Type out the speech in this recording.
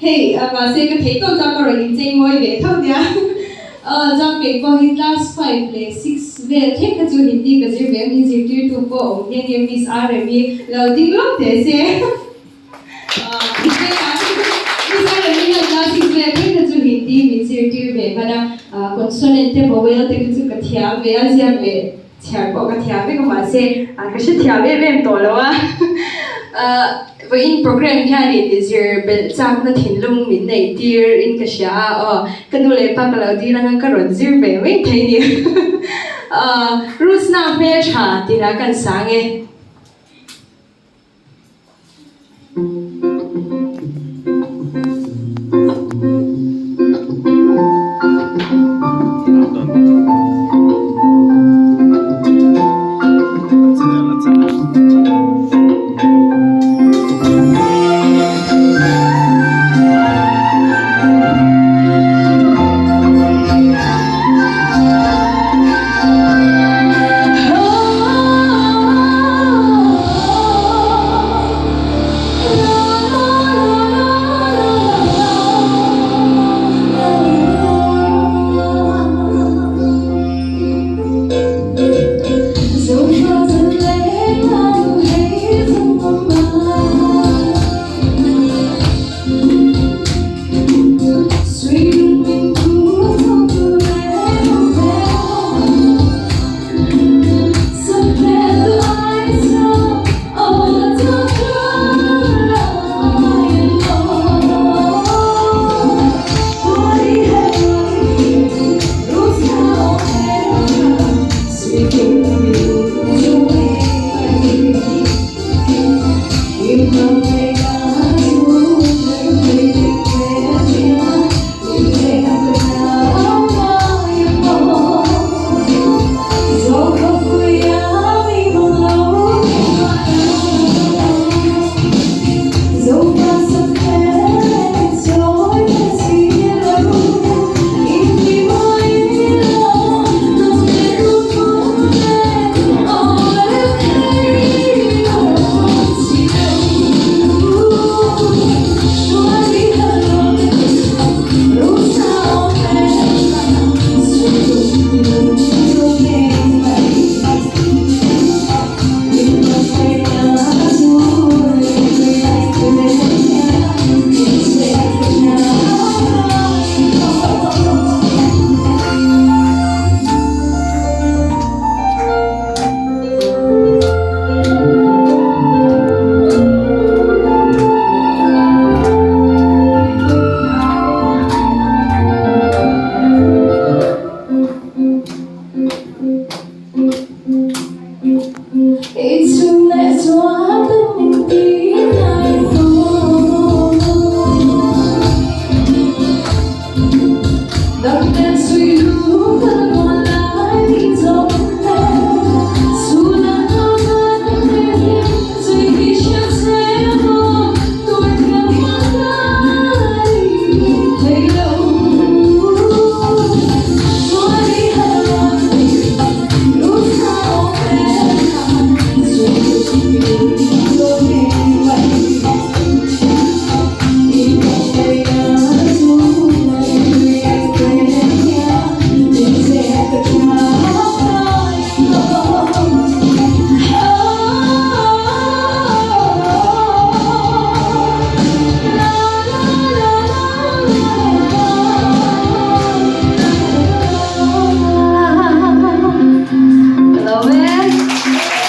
Hei mahse ka theih tawk chuan ka rawn inchei mawi ve tho nia. Aw chuan kei pawh hi class five leh six vel thleng kha chu Hindi ka zir ve a, min zirtirtu pawh awm nghe nghe Miss Aremi lo ding lawk teh se. Miss Aremi hian class six vel thleng kha chu Hindi min zirtir ve hman a, consonant te vowel te kha chu ka thiam ve a, ziak leh chhiar pawh ka thiam vek a mahse ka hrethiam em em tawh lo a. Vawiin program hianin zir belh chakna thinlung min neih tir in ka hria a, aw ka nu leh pa ka lo dil anga ka rawn zir ve mai thei ni. Rusna hmeltha tihlah kan sang e.